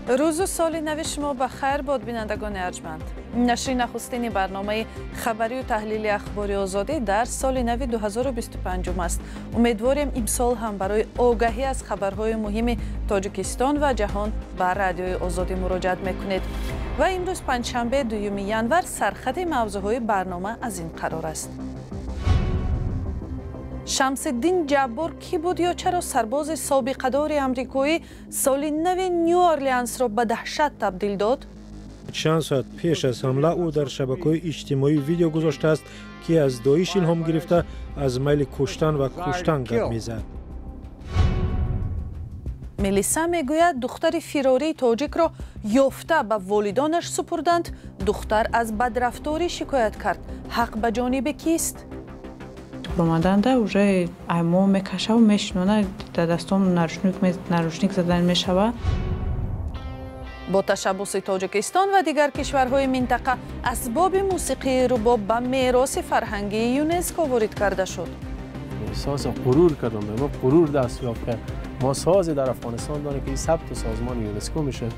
Рӯзу соли нави шумо ба хайр бод, бинандагони арҷманд. Нашри нахустини барномаи хабарию таҳлили Ахбори Озодӣ дар соли нави 2025 аст. Умедворем, имсол ҳам барои огаҳӣ аз хабарҳои муҳими Тоҷикистон ва ҷаҳон ба Радиои Озодӣ муроҷиат мекунед. Ва имрӯз, панҷшанбе, 2 январ, сархати мавзӯъҳои барнома аз ин қарор аст. Шамсиддин Ҷаббор кӣ буд ё чаро сарбози собиқадори амрикоӣ соли нави Ню Орлеансро ба даҳшат табдил дод? Чанд соат пеш аз ҳамла ӯ дар шабакаҳои иҷтимоӣ видео гузоштааст, ки аз Доиш илҳом гирифта, аз майли куштан ва куштан гап мезад. Милиса мегӯяд, духтари фирории тоҷикро ёфта, ба волидонаш супурданд. Духтар аз бадрафторӣ шикоят кард. Ҳақ ба ҷониби кист? Омаданда уже мо мекашаву мешинона, дар дастом наручник задан мешава. Бо ташаббуси Тоҷикистон ва дигар кишварҳои минтақа асбоби мусиқии рубоб ба мероси фарҳангии ЮНЕСКО ворид карда шуд. Эҳсоси ғурур кардам, мо ғурур даст ёфт кард, мо созе дар Афғонистон дорем, ки ин сабту созмони ЮНЕСКО мешавад.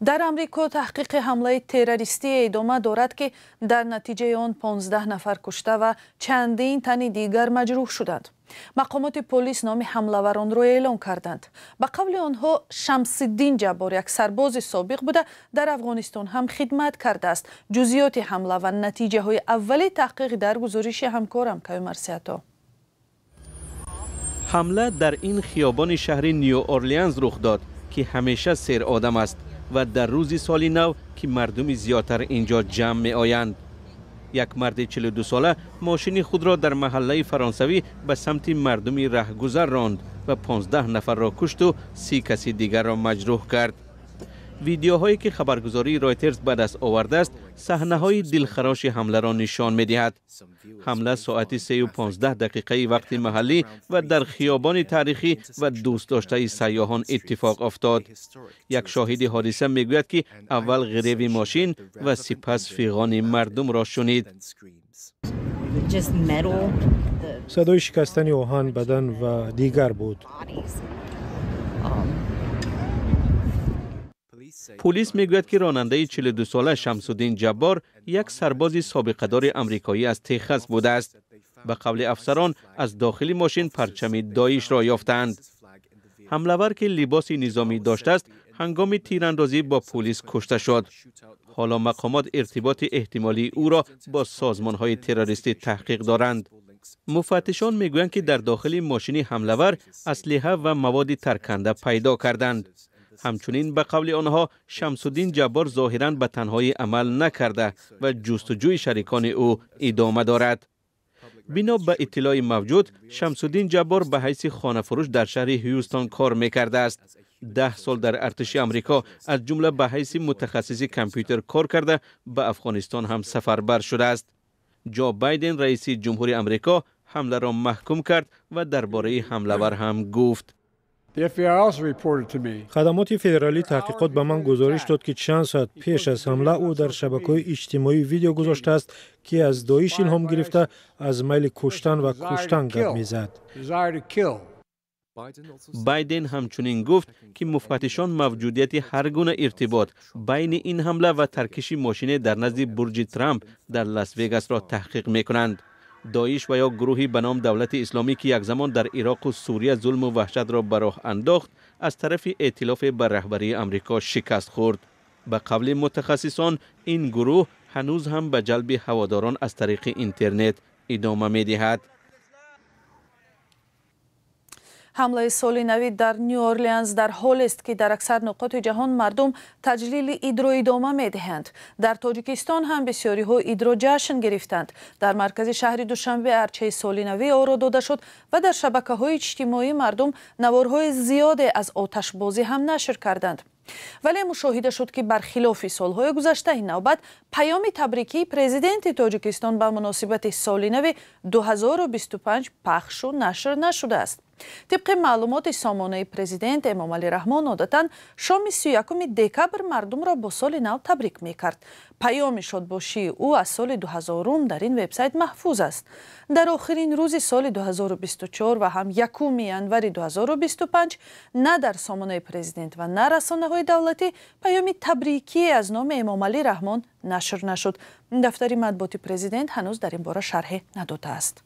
Дар Амрико таҳқиқи ҳамлаи террористие идома дорад, ки дар натиҷаи он 15 нафар кушта ва чандин тани дигар маҷрӯҳ шуданд. Мақомоти полис номи ҳамлаваронро эълон карданд. Ба қавли онҳо, Шамсиддин Ҷаббор як сарбози собиқ буда, дар Афғонистон ҳам хидмат кардааст. Ҷузъиёти ҳамла ва натиҷаҳои аввали таҳқиқ дар гузориши ҳамкорам Каюмарсиато. Ҳамла дар ин хиёбони шаҳри Ню Орлеанс рух дод, ки ҳамеша серодам аст, ва дар рӯзи соли нав, ки мардуми зиёдтар инҷо ҷамъ меоянд. Як марди 42сола мошини худро дар маҳаллаи фаронсавӣ ба самти мардуми раҳгузар ронд ва 15 нафарро кушту 30 каси дигарро маҷрӯҳ кард. Видеоҳое, ки хабаргузории Ройтерс ба даст овардааст, саҳнаҳои дилхароши ҳамларо нишон медиҳад. Ҳамла соати 3:15 дақиқаи вақти маҳаллӣ ва дар хиёбони таърихӣ ва дӯстдоштаи сайёҳон иттифоқ афтод. Як шоҳиди ҳодиса мегӯяд, ки аввал ғиреви мошин ва сипас фиғони мардумро шунид. Садои шикастани оҳан, бадан ва дигар буд. Полис мегӯяд, ки ронандаи 42сола Шамсуддин Ҷаббор як сарбози собиқадори амрикоӣ аз Техас будааст. Ба қавли афсарон, аз дохили мошин парчами Доишро ёфтаанд. Ҳамлавар, ки либоси низомӣ доштааст, ҳангоми тирандозӣ бо полис кушта шуд. Ҳоло мақомот иртиботи эҳтимолии ӯро бо созмонҳои террористӣ таҳқиқ доранд. Муфаттишон мегӯянд, ки дар дохили мошини ҳамлавар аслиҳа ва маводи тарканда пайдо карданд. Ҳамчунин, ба қавли онҳо, Шамсуддин Ҷаббор зоҳиран ба танҳоӣ амал накарда ва ҷустуҷӯи шарикони ӯ идома дорад. Бино ба иттилои мавҷуд, Шамсуддин Ҷаббор ба ҳайси хонафурӯш дар шаҳри Ҳюстон кор мекардааст. 10 сол дар артиши Амрико, аз ҷумла ба ҳайси мутахассиси компютер кор карда, ба Афғонистон ҳам сафарбар шудааст. Ҷо Байден, раиси ҷумҳури Амрико, ҳамларо маҳкум кард ва дар бораи ҳамлавар ҳам гуфт. Хадамоти федералии таҳқиқот ба ман гузориш дод, ки чанд соат пеш аз ҳамла ӯ дар шабакаҳои иҷтимоӣ видео гузоштааст, ки аз Доиш илҳом гирифта, аз майли куштан ва куштан гап мезад. Байден ҳамчунин гуфт, ки муфаттишон мавҷудияти ҳар гуна иртибот байни ин ҳамла ва таркиши мошине дар назди бурҷи Трамп дар Лас Вегасро таҳқиқ мекунанд. Доиш ва ё гурӯҳе ба ном Давлати Исломӣ, ки як замон дар Ироқу Сурия зулму ваҳшатро ба роҳ андохт, аз тарафи эътилофе ба раҳбарии Амрико шикаст хӯрд. Ба қавли мутахассисон, ин гурӯҳ ҳанӯз ҳам ба ҷалби ҳаводорон аз тариқи интернет идома медиҳад. Ҳамлаи соли навӣ дар Ню Орлеанс дар ҳолест, ки дар аксар нуқоти ҷаҳон мардум таҷлили идро идома медиҳанд. Дар Тоҷикистон ҳам бисёриҳо идро ҷашн гирифтанд. Дар маркази шаҳри Душанбе арчаи соли навӣ оро дода шуд ва дар шабакаҳои иҷтимоӣ мардум наворҳои зиёде аз оташбозӣ ҳам нашр карданд. Вале мушоҳида шуд, ки бархилофи солҳои гузашта, ин навбат паёми табрикии президенти Тоҷикистон ба муносибати соли нави 2025 пахшу нашр нашудааст. Тибқи маълумоти сомонаи президент, Эмомалӣ Раҳмон одатан шоми 31 декабр мардумро бо соли нав табрик мекард. Паёми шодбошии ӯ аз соли 2000 дар ин вебсайт маҳфуз аст. Дар охирин рӯзи соли 2024 ва ҳам 1 январи 2025 на дар сомонаи президент ва на расонаҳои давлатӣ паёми табрикие аз номи Эмомалӣ Раҳмон нашр нашуд. Дафтари матбуоти президент ҳанӯз дар ин бора шарҳе надодааст.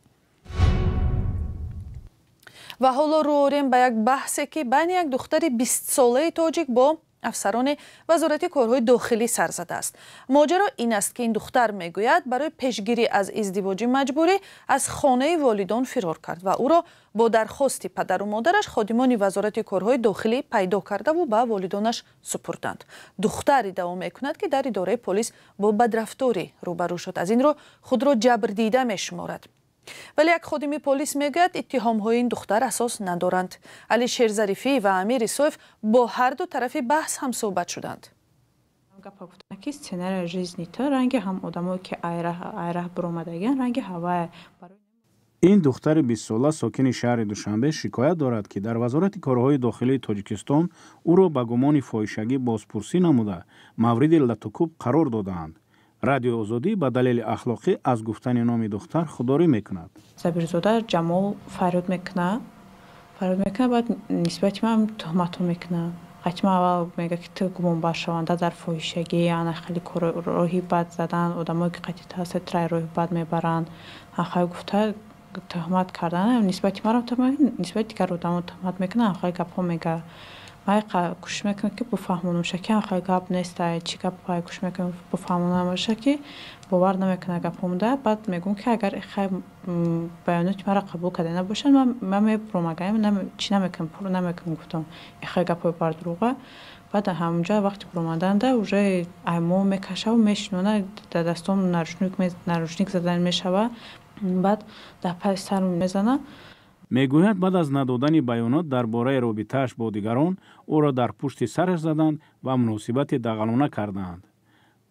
Ва ҳоло рӯ орем ба як баҳсе, ки байни як духтари 20-солаи тоҷик бо афсарони Вазорати корҳои дохилӣ сар задааст. Моҷаро ин аст, ки ин духтар мегӯяд, барои пешгирӣ аз издивоҷи маҷбурӣ аз хонаи волидон фирор кард ва ӯро бо дархости падару модараш ходимони Вазорати корҳои дохилӣ пайдо кардаву ба волидонаш супурданд. Духтар иддао мекунад, ки дар идораи полис бо бадрафторӣ рӯбарӯ шуд, аз ин рӯ худро ҷабрдида мешуморад. Вале як ходими полис мегӯяд, иттиҳомҳои ин духтар асос надоранд. Алишер Зарифӣ ва Амир Исоев бо ҳар ду тарафи баҳс ҳамсӯҳбат шуданд. Гапа гуфтанд, ки сценария жизни то ранги ҳам одамое, ки айраҳ биромадагиан, ранги ҳавая. Ин духтари 20-сола, сокини шаҳри Душанбе, шикоят дорад, ки дар Вазорати корҳои дохилии Тоҷикистон ӯро ба гумони фоҳишагӣ бозпурсӣ намуда, мавриди латукӯб қарор додаанд. Радиои Озодӣ ба далели ахлоқӣ аз гуфтани номи духтар худдорӣ мекунад. Забирзода Ҷамол фарёд мекунад, фарёд мекунад, баъд нисбати ман туҳматҳо мекунад. Қатъи ман аввал мега, ки ту гумонбаршаванда дар фоҳишагӣ, ана хеле роҳи бад задан, одамое, ки қатъи ту трай роҳи бад мебаранд. Хай гуфта туҳмат кардан, нисбати марам туҳмат, нисбати дигар одамо туҳмат мекунад, хай гапҳо мега. Ман кӯшиш мекунам, ки буфаҳмонамша, ки хай гап нест, чӣ гап. Кӯшиш мекунам буфаҳмонамша, ки бовар намекунад гапҳомда. Баъд мегӯм, ки агар хай баёноти маро қабул карда набошанд, ман мебуромагаем, чӣ намекунам, пур намекунам, гуфтам, хай гапҳои бардурӯға. Баъд ҳамонҷа вақти буромаданда уже мо мекашаву мешинона, дар дастом наручник задан мешава, баъд дар паи сар мезана. Мегӯяд, баъд аз надодани баёнот дар бораи робитааш бо дигарон, ӯро дар пушти сараш заданд ва муносибати дағалона кардаанд.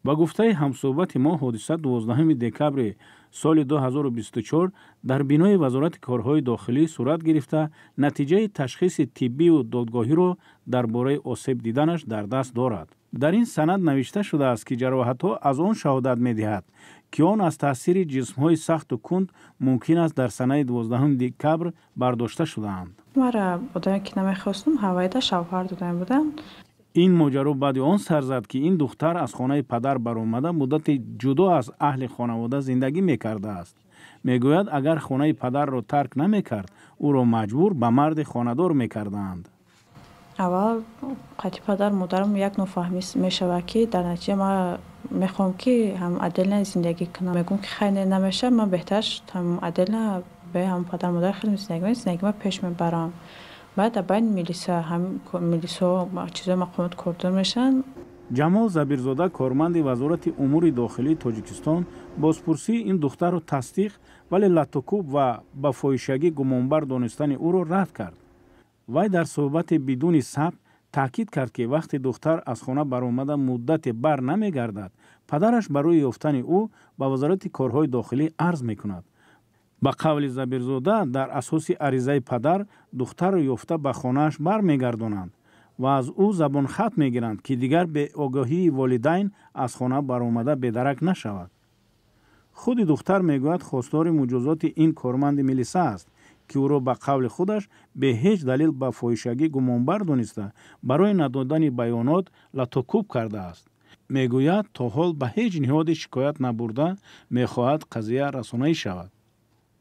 Ба гуфтаи ҳамсӯҳбати мо, ҳодиса 12 декабри соли 2024 дар бинои Вазорати корҳои дохилӣ сурат гирифта, натиҷаи ташхиси тиббию додгоҳиро дар бораи осеб диданаш дар даст дорад. Дар ин санад навишта шудааст, ки ҷароҳатҳо аз он шаҳодат медиҳад, ки он аз таъсири ҷисмҳои сахту кунд мумкин аст дар санаи 12 декабр бардошта шудаанд. Мара одаме, ки намехостум, ҳавайда шавҳар додан будам. Ин моҷаро баъди он сар зад, ки ин духтар аз хонаи падар баромада, муддати ҷудо аз аҳли хонавода зиндагӣ мекардааст. Мегӯяд, агар хонаи падарро тарк намекард, ӯро маҷбур ба марди хонадор мекардаанд. Аввал қатъи падар модарам як нофаҳмӣ мешавад, ки дар натиҷа ман мехоҳам, ки ҳам отдельно зиндагӣ кунам. Мегӯм, ки хай, не, намешавад, ман беҳтар ҳам отдельно бе ҳам падар модар хеле зиндагӣ ман пеш мебарам. Баъд дар байни милиса, ҳам милисо чизои мақомот кордор мешаванд. Ҷамол Забирзода, корманди Вазорати умури дохилии Тоҷикистон, бозпурсии ин духтарро тасдиқ, вале латукӯб ва ба фоҳишагӣ гумонбар донистани ӯро рад кард. Вай дар суҳбати бидуни сабт таъкид кард, ки вақте духтар аз хона баромада муддате бар намегардад, падараш барои ёфтани ӯ ба Вазорати корҳои дохилӣ арз мекунад. Ба қавли Забирзода, дар асоси аризаи падар духтарро ёфта ба хонааш бармегардонанд ва аз ӯ забонхат мегиранд, ки дигар беогоҳии волидайн аз хона баромада бедарак нашавад. Худи духтар мегӯяд, хостори муҷозоти ин корманди милиса аст, ки ӯро ба қавли худаш бе ҳеҷ далел ба фоҳишагӣ гумонбар дониста, барои надодани баёнот латукӯб кардааст. Мегӯяд, то ҳол ба ҳеҷ ниҳоде шикоят набурда, мехоҳад қазия расонаӣ шавад.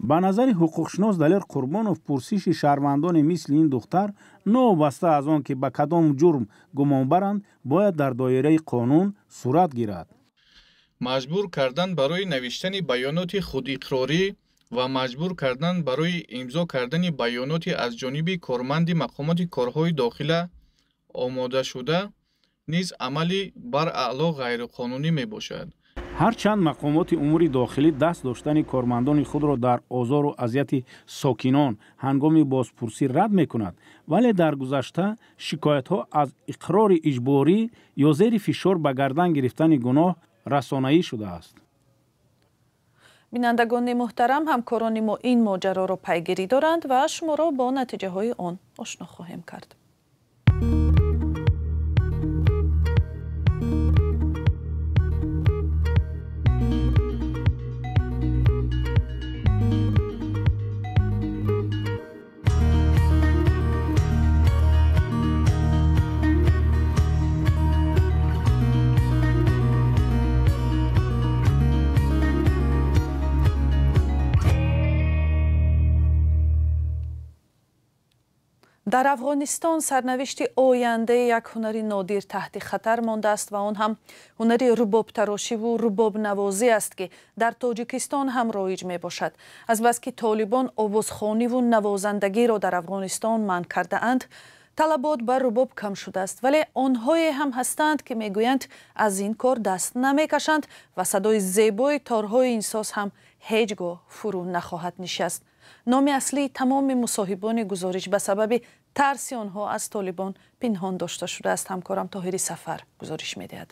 Ба назари ҳуқуқшинос Далер Қурбонов, пурсиши шаҳрвандони мисли ин духтар, новобаста аз он ки ба кадом ҷурм гумонбаранд, бояд дар доираи қонун сурат гирад. Маҷбур кардан барои навиштани баёноти худиқрорӣ ва маҷбур кардан барои имзо кардани баёноти аз ҷониби корманди мақомоти корҳои дохила омодашуда низ амали бараъло ғайриқонунӣ мебошад. Ҳарчанд мақомоти умури дохилӣ даст доштани кормандони худро дар озору азияти сокинон ҳангоми бозпурсӣ рад мекунад, вале дар гузашта шикоятҳо аз иқрори иҷборӣ ё зери фишор ба гардан гирифтани гуноҳ расонаӣ шудааст. Бинандагони муҳтарам, ҳамкорони мо ин моҷароро пайгирӣ доранд ва шуморо бо натиҷаҳои он ошно хоҳем кард. Дар Афғонистон сарнавишти ояндаи як ҳунари нодир таҳти хатар мондааст ва он ҳам ҳунари рубобтарошиву рубобнавозӣ аст, ки дар Тоҷикистон ҳам роиҷ мебошад. Азбаски толибон овозхониву навозандагиро дар Афғонистон манъ кардаанд, талабот ба рубоб кам шудааст, вале онҳое ҳам ҳастанд, ки мегӯянд аз ин кор даст намекашанд ва садои зебои торҳои ин соз ҳам ҳеҷ гоҳ фурӯ нахоҳад нишаст. Номи аслии тамоми мусоҳибони гузориш ба сабаби тарси онҳо аз толибон пинҳон дошта шудааст. Ҳамкорам Тоҳири Сафар гузориш медиҳад.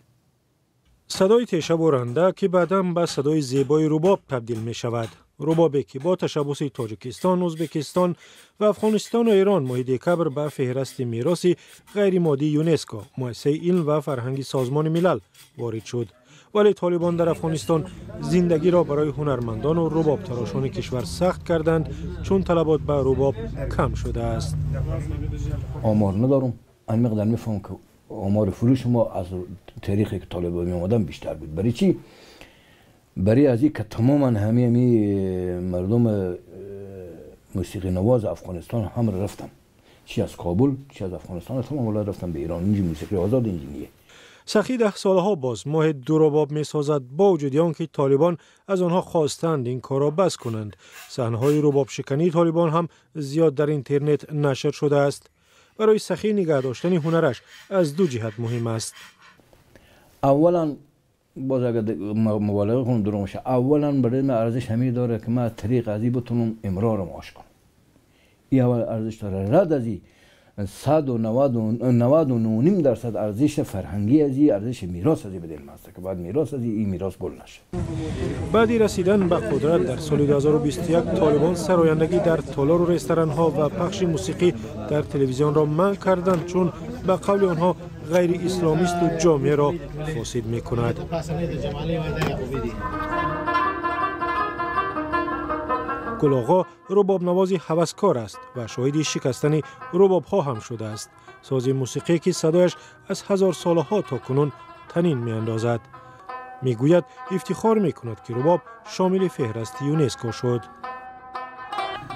Садои тешабуранда, ки баъдан ба садои зебои рубоб табдил мешавад. Рубобе, ки бо ташаббуси Тоҷикистон, Ӯзбекистон ва Афғонистону Эрон моҳи декабр ба феҳрасти мероси ғайримоддии ЮНЕСКО, муассисаи илм ва фарҳанги Созмони Милал, ворид шуд. Вале толибон дар Афғонистон зиндагиро барои ҳунармандону рубобтарошони кишвар сахт карданд, чун талабот ба рубоб кам шудааст. Омор надорам, ан миқдор мефаҳмам, ки омори фурӯши мо аз таърихе ки толибон меомаданд бештар буд. Барои чӣ? Барои аз ин ки тамоман ҳамаи мардум мусиқинавози Афғонистон ҳам рафтанд, чӣ аз Кобул, чӣ аз Афғонистон, тамом рафтанд ба Эрон. Инҷо мусиқӣ озод инҷо ниє. Сахӣ 10 солаҳо боз моҳе ду рубоб месозад, бо вуҷуди он ки толибон аз онҳо хостанд ин корро бас кунанд. Саҳнаҳои рубобшикании толибон ҳам зиёд дар интернет нашр шудааст. Барои Сахӣ нигаҳ доштани ҳунараш аз ду ҷиҳат муҳим аст. Аввалан, боз агар муболиға кунам, дурӯғ меша. Аввалан, барои ман арзиш ҳамин дорад, ки ман тариқ аз ин бутунам имрорам ош кунам. Ин аввал арзиш дорад. Рад аз ин, 99.5% арзиш фарҳангӣ аз ин, арзиши мерос аз ин ба дил аст, ки бояд мерос аз ин мерос гул нашад. Баъди расидан ба қудрат дар соли 2021, толибон сарояндагӣ дар толору ресторанҳо ва пахши мусиқӣ дар телевизионро манъ карданд, чун ба қавли онҳо ғайриисломисту ҷомеаро фосид мекунад. Гулоғо рубобнавози ҳаваскор аст ва шоҳиди шикастани рубобҳо ҳам шудааст, сози мусиқие, ки садояш аз ҳазорсолаҳо то кунун танин меандозад. Мегӯяд, ифтихор мекунад, ки рубоб шомили феҳрасти ЮНЕСКО шуд.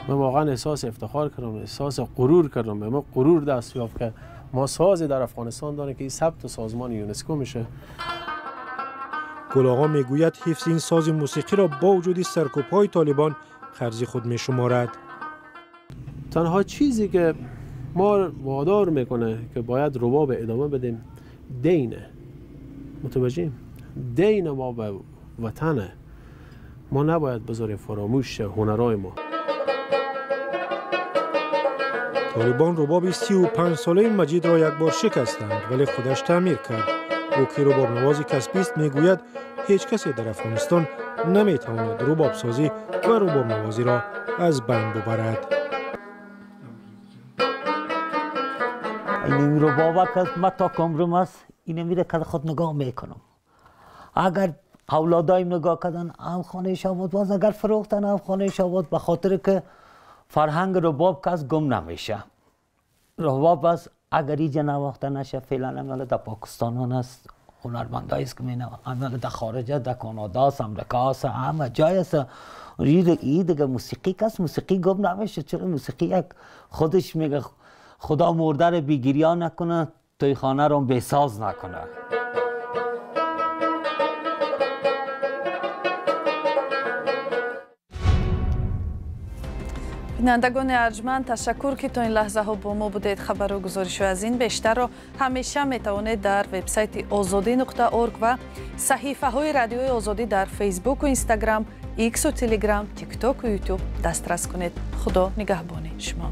من واقعا احساس افتخار کردم، احساس غرور کردم. به ما غرور دست یافت که ما سازی در افغانستان داریم که این ثبت سازمان یونسکو میشه. Гулоғо мегӯяд, ҳифзи ин сози мусиқиро бо вуҷуди саркӯбҳои толибон қарзи худ мешуморад. تنها چیزی که ما وادار میکنه که باید رباب ادامه بدیم دینه. متوجه؟ دین ما به وطنه. ما نباید بذاریم فراموش شه هنرهای ما. Толибон рубоби 35-солаи Маҷидро як бор шикастанд, вале худаш таъмир кард. Ӯ, ки рубобнавози касбист, мегӯяд, ҳеҷ касе дар Афғонистон наметавонад рубобсозӣ ва рубобнавозиро аз байн бубарад. این ربابه که ما تا کمرم است، اینو میره که خود نگاه میکنم. اگر اولادایم نگاه کردن هم خانه شاباد، باز اگر فروختن هم خانه شاباد، به خاطر که فرهنگ رباب کس گم نمیشه. رباب است، اگر اینجا نواخته نشه، فعلا هم در پاکستان است، هنرمندایی است که می هم در خارج، در کانادا است، امریکا است، همه جای است. این دیگه موسیقی کس موسیقی گم نمیشه. چرا؟ موسیقی یک خودش میگه خدا مرده رو بیگریا نکنه، توی خانه رو بساز نکنه. Бинандагони арҷманд, ташаккур, ки то ин лаҳзаҳо бо мо будед. Хабару гузоришҳои аз ин бештарро ҳамеша метавонед дар вебсайти ozodi.org ва саҳифаҳои Радиои Озодӣ дар Фейсбуку Инстаграм, Иксу Телеграм, Тиктоку Ютуб дастрас кунед. Худо нигаҳбони шумо.